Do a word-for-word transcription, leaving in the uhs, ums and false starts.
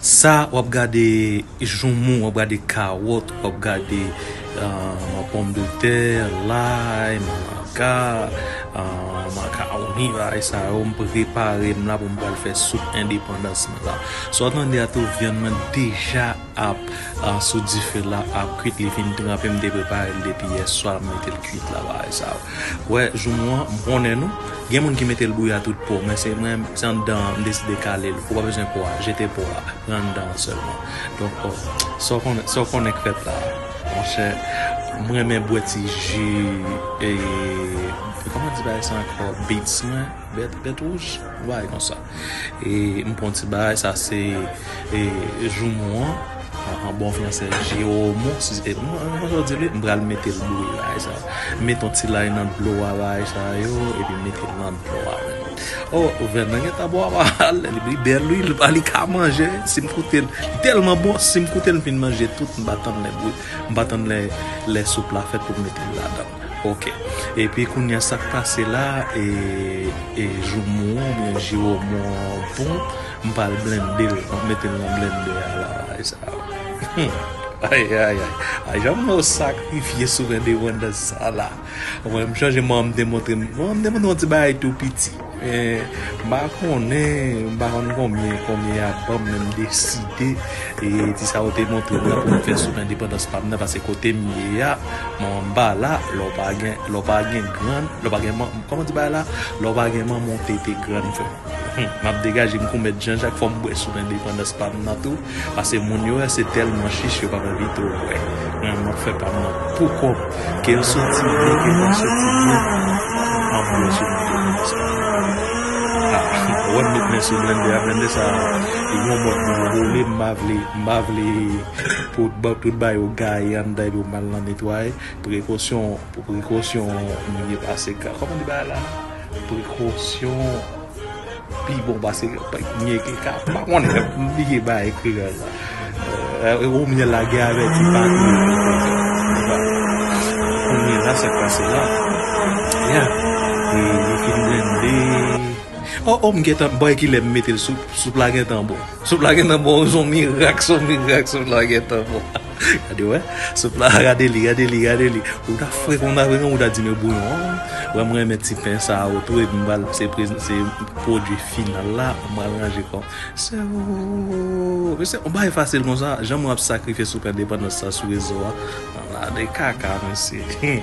Sa, w ap gade joumou, w ap gade kawòt, w ap gade, ah, pòmdetè, lay, malanga, ah, makawoni, bagay sa yo, m prepare m la pou m pral fè soup endepandans mwen la. Sa w tande a tou, vyann mwen deja ap, ah, sou dife la, ap kwit, li fin tranpe, m te prepare l depi yè swa, m mete l kwit la, bagay sa yo. Wè, joumou an, m konnen nou, gen moun ki mete l bouyi a tout po, men se mwen, se anndan an, m deside kale l. Ou pa bezwen po a, jete po a, pran anndan an sèlman. Donk, oh, sa w konnen, sa w konnen k fèt la, monchè, m renmen bwè ti ji, e, kòman di bagay sa ankò, beets mwen, bèt, bèt wouj, yon bagay konsa. E m pran ti bagay, sa se, e, joumou an, an, an bon fransè, jiwomo, si, e, mwen, mwen, mwen, di li, m pral mete l bouyi bagay sa. Mete yon ti lay nan dlo a, bagay sa yo, epi mete l nan dlo a, menm. Oh, vyann nan gentan bò a, lè li, li bèl, wi, li, li ka manje. Si m koute l, li tèlman bon, si m koute l, m fin manje tout, m pa tann lè bouyi, m pa tann lè, lè soup la fèt pou m mete l ladan. Ok. Epi kounye a, sa k pase la, e, e joumou an, oubyen jiwomo an bon, m pral blende l, m ap mete l nan blendè a la, bagay sa. Hmm. Ay, ay, ay. Ay, jan m wè w sakrifye soup endepandans sa la. Mwen, m chanje manman m te montre m. Manman m te montre m yon ti bagay tou piti. Men, m pa konnen, m pa konn konbyen, konbyen y ap ban m, men m deside, e, ti sa yo te montre m nan pou m fè soup endepandans pa m nan, paske kote m ye a, manman m pa la, lè w pa gen, lè w pa gen grann, lè w pa gen man-, kòman di bagay la? Lè w pa gen manman, w te, te grann frè m. Hmm, m ap degaje m kou mèt Jan Jak, fò m bwè soup endepandans pa m nan tou. Pase moun yo wè se tèlman chich yo p ap envite w wè. Mwen, m ap fè pa m nan pou kò m. Ke l soti byen, ke l pa soti byen, m ap bwè sou blende sa. Ah, wè m met men sou blende a, blende sa, li gon mòd pou m woule, m pa vle, m pa vle pou ba-, tout bagay yo gaye anndan epi w mal nan netwaye. Prekosyon, pou prekosyon, m ye pase ka. Kòman di bagay la? Prekosyon. Pi bon pase, pa gen ki ka, pa konnen, m bliye bagay kreyòl la. Eh, ou mye lage avèti pa tou. Kounye la, sa k pase la? Ya. E, li fin blende. Oh, oh, m gentan, bòy, kilè m mete l sou, soup la gentan bon. Soup la gentan bon, se yon mirak, se yon mirak, soup la gentan bon. Gade, wè. Soup la, gade li, gade li, gade li. Ou ta fre konn ta fre, ou ta di, men bouyon an. Wè, mwen renmen ti pen sa yo tou, epi m pral, se prez-, se pwodui final la, m pral ranje kò m. Se, se yon bagay fasil konsa, jan mwen ap sakrifye soup endepandans sa sou rezo a. Nan la de kaka, mesye.